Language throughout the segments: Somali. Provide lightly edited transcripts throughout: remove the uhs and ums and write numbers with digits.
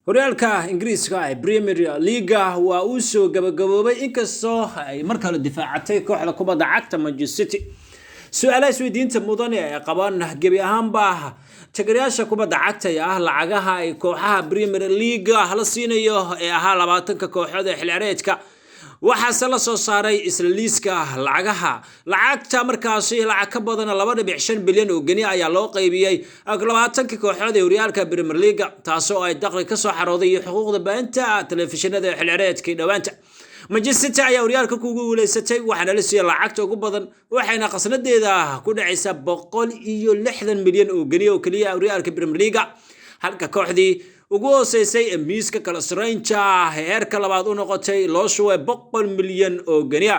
Horyaalka Ingiriiska ee Premier League-ga waa uu soo gabagaboobay, inkastoo ay mar kale difaacatay kooxda kubadda cagta Manchester City. Su-aalaha isweydiinta mudan ee qabaan gebi ahaanba taageerayaasha kubadda cagta ee ah lacagaha ay kooxaha Premier League la siinayo ee ahaa 20-ka kooxood ee xilciyaareedka, waxaase la soo saaray isla liiska lacagaha. Lacagta markaasi lacag ka badan 2.5 bilyan oo geni ayaa loo qaybiyey 20-ka kooxood ee horyaalka Premier League, taasoo ay dakhli kasoo xarooday iyo xuquuqda baahinta telefishinada ee xilciyaareedkii dhowaanta. Manchester City ayaa horyaalka kugu guuleysatay, waxaana la siiyey lacagta ugu badan, waxayna qasnadeeda ku dhacaysaa 160 milyan oo geni oo keliya horyaalka Premier League, halka kooxdii ugu hooseysay ee miiska kala saraynta heerka labaad u noqotay loo shubay 100 milyan oo geniya.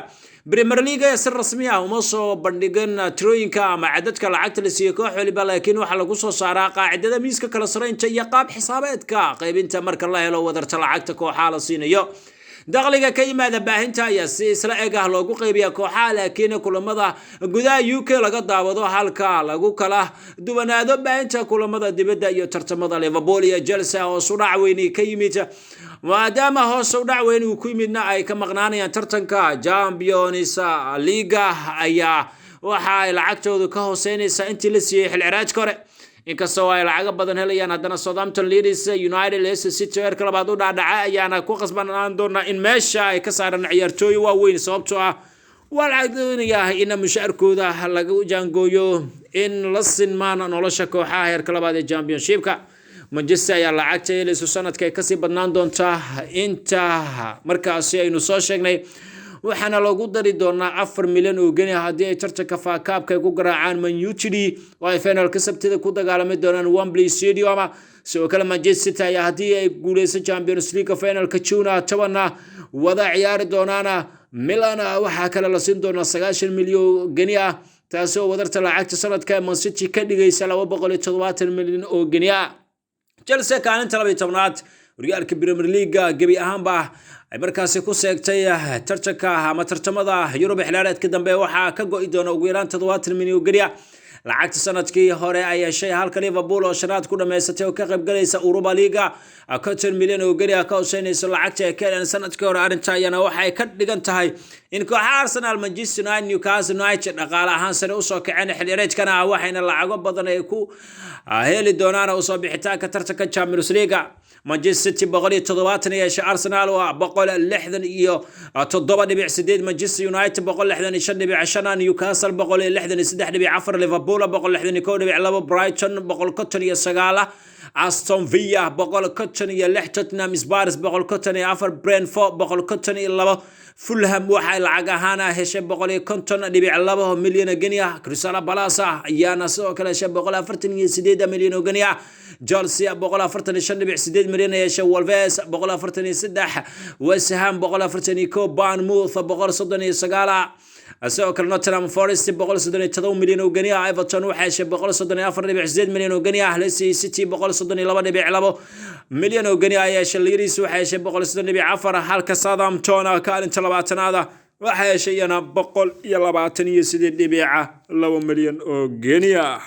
Premier League si rasmi ah uma soo bandhigin tirooyinka ama cadadka lacagta la siiyey koox waliba, laakiin waxaa lagu soo saaraa qaacidada miiska kala saraynta iyo qaab xisaabeedka qaybinta marka la helo wadarta lacagta kooxaha la siinayo. Dakhliga ka yimaada baahinta ayaa si isla eg ah loogu qaybiyaa kooxaha, laakiin kulamada gudaha UK laga daawado, halka lagu kala duwanaado baahinta kulamada dibadda iyo tartamada. Liverpool iyo Chelsea hoos u dhac weyni ka yimid, maadaama hoos u dhac weyn uu ku yimidna ay ka maqnaanayaan tartanka Champions League, ayaa waxa ay lacagtoodu ka hooseynaysaa intii la siiyey xilciraajka hore, inkastoo ay lacago badan helayaan. Haddana Southampton, Leeds United, Leicester City heerka labaad u dhaadhaca ayaana ku qasbanaan doonaa in meesha ay ka saaran ciyaartooy waaweyn, sababtoo ah waa lacag doonayaa in mushaarkooda lagu jaangooyo in la sinmaan nolosha kooxaha heerka labaad ee Championshipka. Manchester ayaa lacagta helayso sanadka ay kasii badnaan doontaa inta markaasi aynu soo sheegnay, waxaana loogu dari doonaa 4 milyan oo geni haddii ay tartanka FA Cup-ka ay ku garaacaan Man Utd oo ay finalka Sabtida ku dagaalami doonaan Wembley Stadium. Sidoo kale Manchester City ayaa haddii ay guuleyso Champions League finalka June 10-na wada ciyaari doonaana Milan, waxaa kale la siin doonaa 90 milyan oo geni ah, taasi oo wadarta lacagta sanadka Man City ka dhigaysa 270 milyan oo geni ah. Chelsea kaalinta 12-aad horyaalka Premier League gebi ahaanba ay markaasi ku seegtay tartanka ama tartamada Yurub xilaareedka dambe waxaa ka go'i doona ugu yaraan 70 milyan oo geni ah lacagta sanadkii hore ay heshay, halka Liverpool oo shanaad ku dhamaysatay oo ka qaybgalaysa Europa League 50 milyan oo geni ah ka hoseynayso lacagta ay ka heleen sanadkii hore. Arrinta ayana waxay ka dhigan tahay in kooxaha Arsenal, Manchester United, Newcastle United dhaqaale ahaan sare usoo kaceen xilyareedkana ah, waxayna lacago badan ay ku heli doonaan usoo bixitaanka tartanka Champions League. Manchester City 170 yeeshay, Arsenal waa 167.8, Manchester United 165.5, Newcastle 163.4, Liverpool 161.2, Brighton 159, Aston Villa 156, Tottenham Spurs 154, Brentford 152, Fulham waxay lacag ahaan heshay 150.2 milyan oo geni ah, Crystal Palace ayaana sidoo kale heshay 148 milyan oo geni ah, Chelsea 145.8 milyan ay heshay, Wolves 143, West Ham 141, Bournemouth 139, sidoo kale Nottingham Forest 137 milyan oo geni ah, Everton waxay heshay 134.8 milyan oo geni ah, Leicester City 132.2 milyan oo geni ah ay heshay, Leeds waxay heshay 130.4, halka Southampton kaalinta 20-aad waxay heshay iyana 128.2 milyan oo geni ah.